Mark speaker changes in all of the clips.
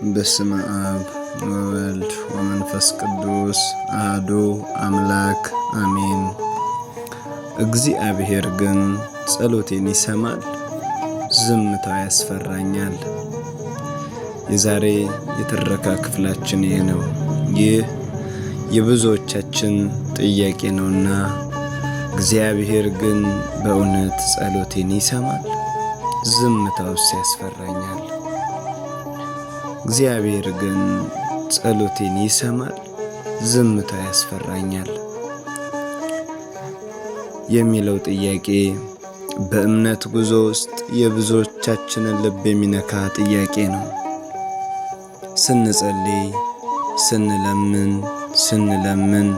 Speaker 1: በስመ አብ ወወልድ ወመንፈስ ቅዱስ አሐዱ አምላክ አሜን። እግዚአብሔር ግን ጸሎቴን ይሰማል፣ ዝምታው ያስፈራኛል። የዛሬ የትረካ ክፍላችን ይህ ነው። ይህ የብዙዎቻችን ጥያቄ ነውና እግዚአብሔር ግን በእውነት ጸሎቴን ይሰማል? ዝምታውስ ያስፈራኛል። እግዚአብሔር ግን ጸሎቴን ይሰማል? ዝምታው ያስፈራኛል የሚለው ጥያቄ በእምነት ጉዞ ውስጥ የብዙዎቻችንን ልብ የሚነካ ጥያቄ ነው። ስንጸልይ፣ ስንለምን ስንለምን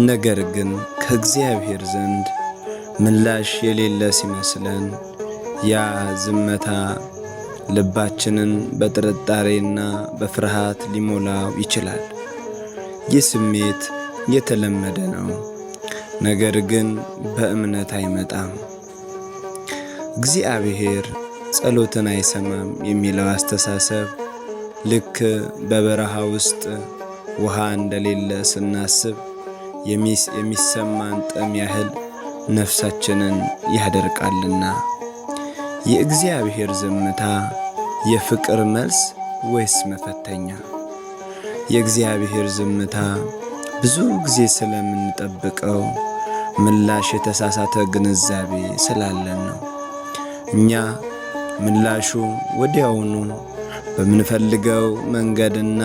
Speaker 1: ነገር ግን ከእግዚአብሔር ዘንድ ምላሽ የሌለ ሲመስለን ያ ዝምታ ልባችንን በጥርጣሬና በፍርሃት ሊሞላው ይችላል። ይህ ስሜት የተለመደ ነው፣ ነገር ግን በእምነት አይመጣም። እግዚአብሔር ጸሎትን አይሰማም የሚለው አስተሳሰብ ልክ በበረሃ ውስጥ ውሃ እንደሌለ ስናስብ የሚሰማን ጥም ያህል ነፍሳችንን ያደርቃልና። የእግዚአብሔር ዝምታ የፍቅር መልስ ወይስ መፈተኛ? የእግዚአብሔር ዝምታ ብዙ ጊዜ ስለምንጠብቀው ምላሽ የተሳሳተ ግንዛቤ ስላለን ነው። እኛ ምላሹ ወዲያውኑ በምንፈልገው መንገድና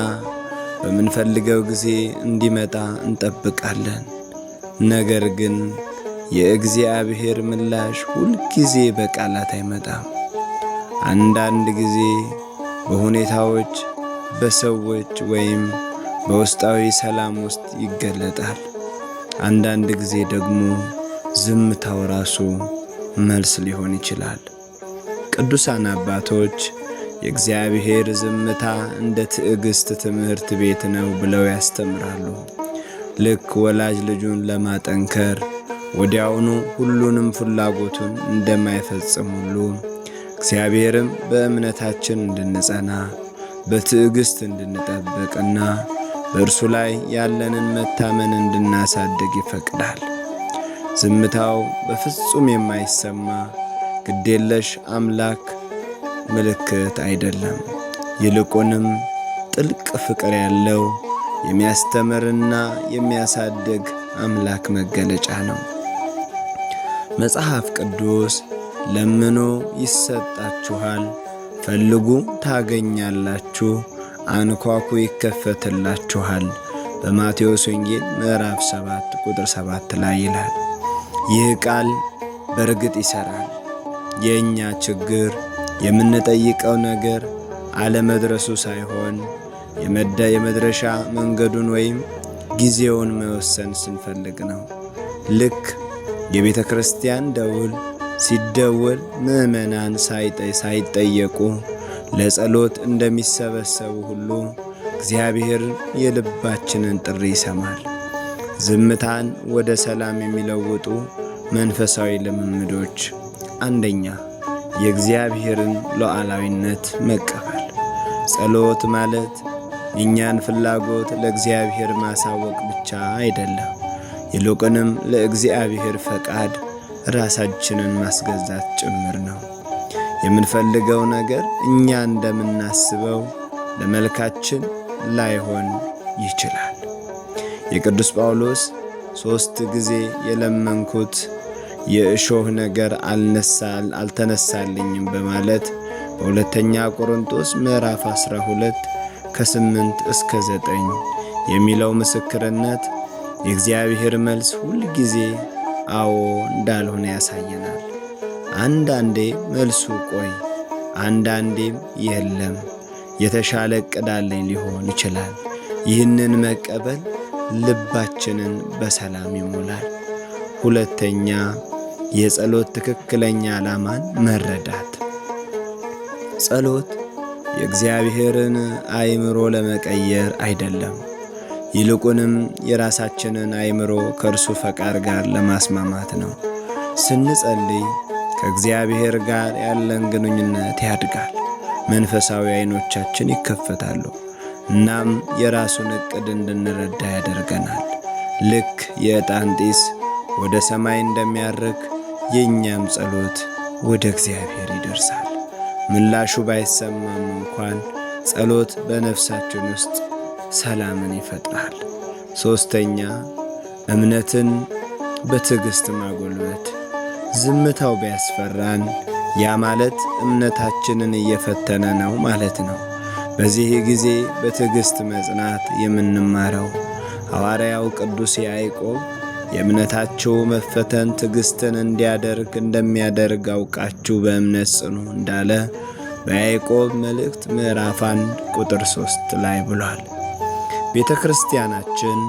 Speaker 1: በምንፈልገው ጊዜ እንዲመጣ እንጠብቃለን። ነገር ግን የእግዚአብሔር ምላሽ ሁልጊዜ በቃላት አይመጣም። አንዳንድ ጊዜ በሁኔታዎች፣ በሰዎች ወይም በውስጣዊ ሰላም ውስጥ ይገለጣል። አንዳንድ ጊዜ ደግሞ ዝምታው ራሱ መልስ ሊሆን ይችላል። ቅዱሳን አባቶች የእግዚአብሔር ዝምታ እንደ ትዕግስት ትምህርት ቤት ነው ብለው ያስተምራሉ። ልክ ወላጅ ልጁን ለማጠንከር ወዲያውኑ ሁሉንም ፍላጎቱን እንደማይፈጽም ሁሉ እግዚአብሔርም በእምነታችን እንድንጸና በትዕግስት እንድንጠብቅና በእርሱ ላይ ያለንን መታመን እንድናሳድግ ይፈቅዳል። ዝምታው በፍጹም የማይሰማ ግዴለሽ አምላክ ምልክት አይደለም። ይልቁንም ጥልቅ ፍቅር ያለው የሚያስተምርና የሚያሳድግ አምላክ መገለጫ ነው። መጽሐፍ ቅዱስ ለምኑ ይሰጣችኋል፣ ፈልጉ ታገኛላችሁ፣ አንኳኩ ይከፈትላችኋል በማቴዎስ ወንጌል ምዕራፍ 7 ቁጥር 7 ላይ ይላል። ይህ ቃል በእርግጥ ይሠራል። የእኛ ችግር የምንጠይቀው ነገር አለመድረሱ ሳይሆን የመድረሻ መንገዱን ወይም ጊዜውን መወሰን ስንፈልግ ነው። ልክ የቤተ ክርስቲያን ደውል ሲደወል ምዕመናን ሳይጠየቁ ለጸሎት እንደሚሰበሰቡ ሁሉ እግዚአብሔር የልባችንን ጥሪ ይሰማል። ዝምታን ወደ ሰላም የሚለውጡ መንፈሳዊ ልምምዶች፣ አንደኛ፣ የእግዚአብሔርን ሉዓላዊነት መቀበል። ጸሎት ማለት የእኛን ፍላጎት ለእግዚአብሔር ማሳወቅ ብቻ አይደለም። ይልቁንም ለእግዚአብሔር ፈቃድ ራሳችንን ማስገዛት ጭምር ነው። የምንፈልገው ነገር እኛ እንደምናስበው ለመልካችን ላይሆን ይችላል። የቅዱስ ጳውሎስ 3 ጊዜ የለመንኩት የእሾህ ነገር አልተነሳልኝም በማለት በሁለተኛ ቆሮንቶስ ምዕራፍ 12 ከ8 እስከ 9 የሚለው ምስክርነት የእግዚአብሔር መልስ ሁል ጊዜ አዎ እንዳልሆነ ያሳየናል። አንዳንዴ መልሱ ቆይ፣ አንዳንዴም የለም፣ የተሻለ እቅድ አለኝ ሊሆን ይችላል። ይህንን መቀበል ልባችንን በሰላም ይሞላል። ሁለተኛ፣ የጸሎት ትክክለኛ ዓላማን መረዳት። ጸሎት የእግዚአብሔርን አእምሮ ለመቀየር አይደለም። ይልቁንም የራሳችንን አእምሮ ከእርሱ ፈቃድ ጋር ለማስማማት ነው። ስንጸልይ ከእግዚአብሔር ጋር ያለን ግንኙነት ያድጋል። መንፈሳዊ ዓይኖቻችን ይከፈታሉ። እናም የራሱን ዕቅድ እንድንረዳ ያደርገናል። ልክ የዕጣን ጢስ ወደ ሰማይ እንደሚያርግ የእኛም ጸሎት ወደ እግዚአብሔር ይደርሳል። ምላሹ ባይሰማም እንኳን ጸሎት በነፍሳችን ውስጥ ሰላምን ይፈጥራል። ሦስተኛ፣ እምነትን በትዕግሥት ማጎልበት። ዝምታው ቢያስፈራን ያ ማለት እምነታችንን እየፈተነ ነው ማለት ነው። በዚህ ጊዜ በትዕግሥት መጽናት የምንማረው ሐዋርያው ቅዱስ ያዕቆብ የእምነታችሁ መፈተን ትዕግሥትን እንዲያደርግ እንደሚያደርግ አውቃችሁ በእምነት ጽኑ እንዳለ በያዕቆብ መልእክት ምዕራፍ 1 ቁጥር 3 ላይ ብሏል። ቤተ ክርስቲያናችን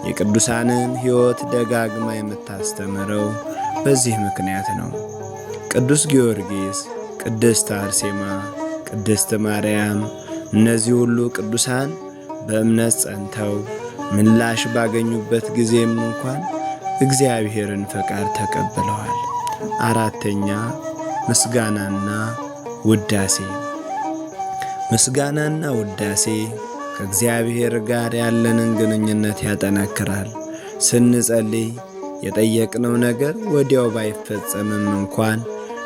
Speaker 1: የቅዱሳንን ሕይወት ደጋግማ የምታስተምረው በዚህ ምክንያት ነው። ቅዱስ ጊዮርጊስ፣ ቅድስት አርሴማ፣ ቅድስት ማርያም፣ እነዚህ ሁሉ ቅዱሳን በእምነት ጸንተው ምላሽ ባገኙበት ጊዜም እንኳን እግዚአብሔርን ፈቃድ ተቀብለዋል። አራተኛ፣ ምስጋናና ውዳሴ። ምስጋናና ውዳሴ ከእግዚአብሔር ጋር ያለንን ግንኙነት ያጠነክራል። ስንጸልይ የጠየቅነው ነገር ወዲያው ባይፈጸምም እንኳን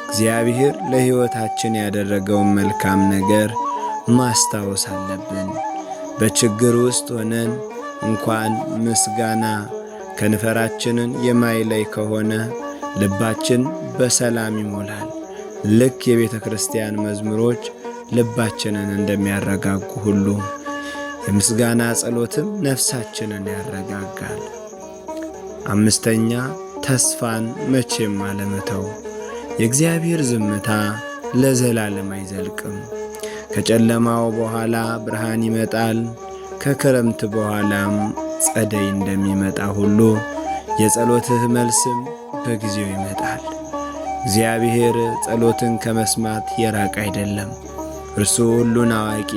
Speaker 1: እግዚአብሔር ለሕይወታችን ያደረገውን መልካም ነገር ማስታወስ አለብን። በችግር ውስጥ ሆነን እንኳን ምስጋና ከንፈራችንን የማይለይ ከሆነ ልባችን በሰላም ይሞላል። ልክ የቤተ ክርስቲያን መዝሙሮች ልባችንን እንደሚያረጋጉ ሁሉ የምስጋና ጸሎትም ነፍሳችንን ያረጋጋል። አምስተኛ፣ ተስፋን መቼም አለመተው። የእግዚአብሔር ዝምታ ለዘላለም አይዘልቅም። ከጨለማው በኋላ ብርሃን ይመጣል። ከክረምት በኋላም ጸደይ እንደሚመጣ ሁሉ የጸሎትህ መልስም በጊዜው ይመጣል። እግዚአብሔር ጸሎትን ከመስማት የራቀ አይደለም። እርሱ ሁሉን አዋቂ፣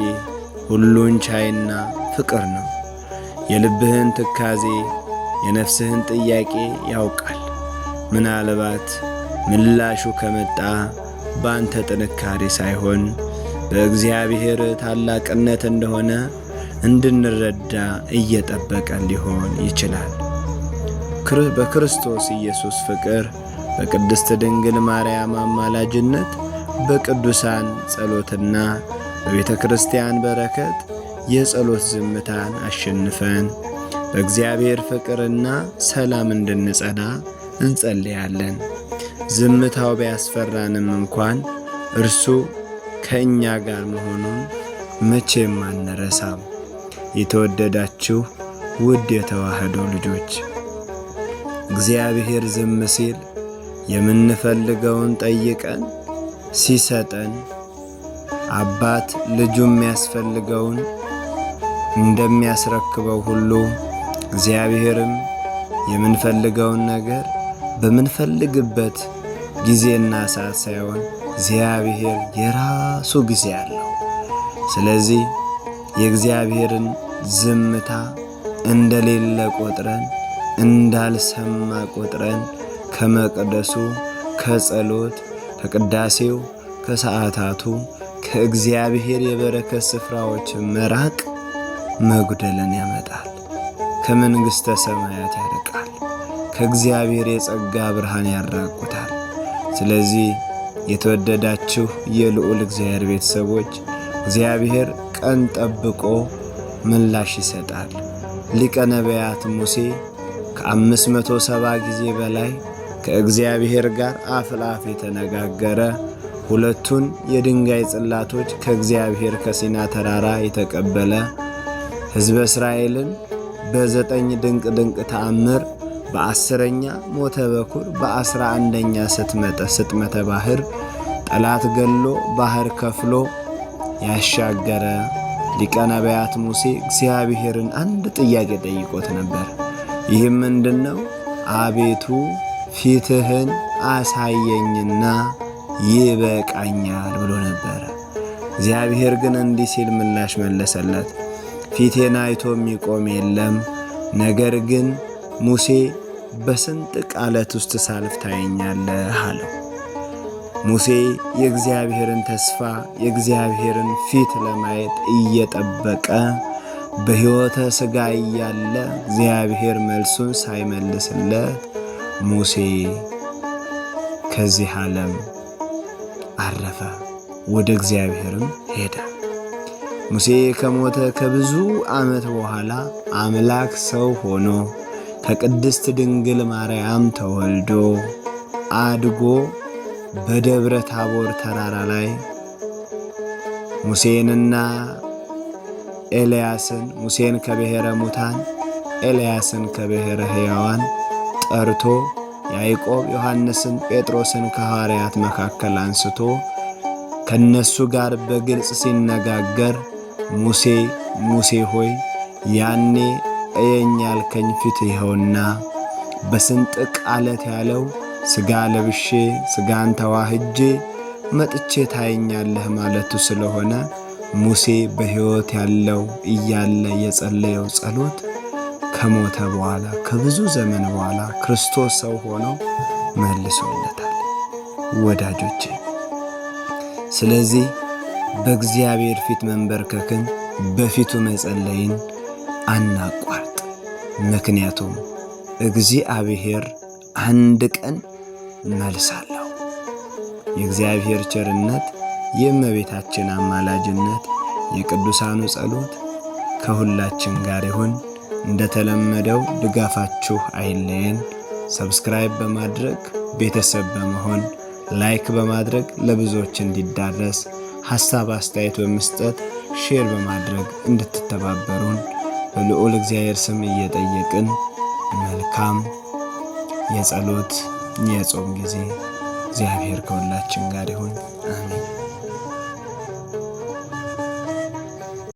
Speaker 1: ሁሉን ቻይና ፍቅር ነው። የልብህን ትካዜ፣ የነፍስህን ጥያቄ ያውቃል። ምናልባት ምላሹ ከመጣ በአንተ ጥንካሬ ሳይሆን በእግዚአብሔር ታላቅነት እንደሆነ እንድንረዳ እየጠበቀን ሊሆን ይችላል። በክርስቶስ ኢየሱስ ፍቅር፣ በቅድስት ድንግል ማርያም አማላጅነት፣ በቅዱሳን ጸሎትና በቤተ ክርስቲያን በረከት የጸሎት ዝምታን አሸንፈን በእግዚአብሔር ፍቅርና ሰላም እንድንጸና እንጸልያለን። ዝምታው ቢያስፈራንም እንኳን እርሱ ከእኛ ጋር መሆኑን መቼም አንረሳም። የተወደዳችሁ ውድ የተዋህዶ ልጆች፣ እግዚአብሔር ዝም ሲል የምንፈልገውን ጠይቀን ሲሰጠን አባት ልጁ የሚያስፈልገውን እንደሚያስረክበው ሁሉ እግዚአብሔርም የምንፈልገውን ነገር በምንፈልግበት ጊዜና ሰዓት ሳይሆን እግዚአብሔር የራሱ ጊዜ አለው። ስለዚህ የእግዚአብሔርን ዝምታ እንደሌለ ቆጥረን፣ እንዳልሰማ ቆጥረን ከመቅደሱ፣ ከጸሎት፣ ከቅዳሴው፣ ከሰዓታቱ፣ ከእግዚአብሔር የበረከት ስፍራዎች መራቅ መጉደልን ያመጣል። ከመንግሥተ ሰማያት ያርቃል። ከእግዚአብሔር የጸጋ ብርሃን ያራቁታል። ስለዚህ የተወደዳችሁ የልዑል እግዚአብሔር ቤተሰቦች፣ እግዚአብሔር ቀን ጠብቆ ምላሽ ይሰጣል። ሊቀ ነቢያት ሙሴ ከ570 ጊዜ በላይ ከእግዚአብሔር ጋር አፍ ለአፍ የተነጋገረ፣ ሁለቱን የድንጋይ ጽላቶች ከእግዚአብሔር ከሲና ተራራ የተቀበለ፣ ሕዝበ እስራኤልን በ9 ድንቅ ድንቅ ተአምር፣ በ10ኛ ሞተ በኩር፣ በ11ኛ ስጥመተ ባህር ጠላት ገሎ ባህር ከፍሎ ያሻገረ ሊቀ ነቢያት ሙሴ እግዚአብሔርን አንድ ጥያቄ ጠይቆት ነበር። ይህም ምንድን ነው? አቤቱ ፊትህን አሳየኝና ይበቃኛል ብሎ ነበረ። እግዚአብሔር ግን እንዲህ ሲል ምላሽ መለሰለት፣ ፊቴን አይቶ የሚቆም የለም፣ ነገር ግን ሙሴ በስንጥቅ ዓለት ውስጥ ሳልፍ ታየኛለህ አለው። ሙሴ የእግዚአብሔርን ተስፋ የእግዚአብሔርን ፊት ለማየት እየጠበቀ በሕይወተ ሥጋ እያለ እግዚአብሔር መልሱን ሳይመልስለት ሙሴ ከዚህ ዓለም አረፈ፣ ወደ እግዚአብሔርም ሄደ። ሙሴ ከሞተ ከብዙ ዓመት በኋላ አምላክ ሰው ሆኖ ከቅድስት ድንግል ማርያም ተወልዶ አድጎ በደብረ ታቦር ተራራ ላይ ሙሴንና ኤልያስን፣ ሙሴን ከብሔረ ሙታን ኤልያስን ከብሔረ ሕያዋን ጠርቶ ያዕቆብ ዮሐንስን፣ ጴጥሮስን ከሐዋርያት መካከል አንስቶ ከነሱ ጋር በግልጽ ሲነጋገር ሙሴ ሙሴ ሆይ ያኔ እየኝ ያልከኝ ፊት ይኸውና በስንጥቅ አለት ያለው ሥጋ ለብሼ ሥጋን ተዋህጄ መጥቼ ታየኛለህ ማለቱ ስለሆነ ሙሴ በሕይወት ያለው እያለ የጸለየው ጸሎት ከሞተ በኋላ ከብዙ ዘመን በኋላ ክርስቶስ ሰው ሆኖ መልሶለታል። ወዳጆቼ፣ ስለዚህ በእግዚአብሔር ፊት መንበርከክን በፊቱ መጸለይን አናቋርጥ። ምክንያቱም እግዚአብሔር አንድ ቀን መልስ አለው። የእግዚአብሔር ቸርነት፣ የእመቤታችን አማላጅነት፣ የቅዱሳኑ ጸሎት ከሁላችን ጋር ይሁን። እንደተለመደው ድጋፋችሁ አይለየን። subscribe በማድረግ ቤተሰብ በመሆን like በማድረግ ለብዙዎች እንዲዳረስ ሐሳብ አስተያየት በመስጠት share በማድረግ እንድትተባበሩን በልዑል እግዚአብሔር ስም እየጠየቅን መልካም የጸሎት የጾም ጊዜ እግዚአብሔር ከሁላችን ጋር ይሁን። አሜን።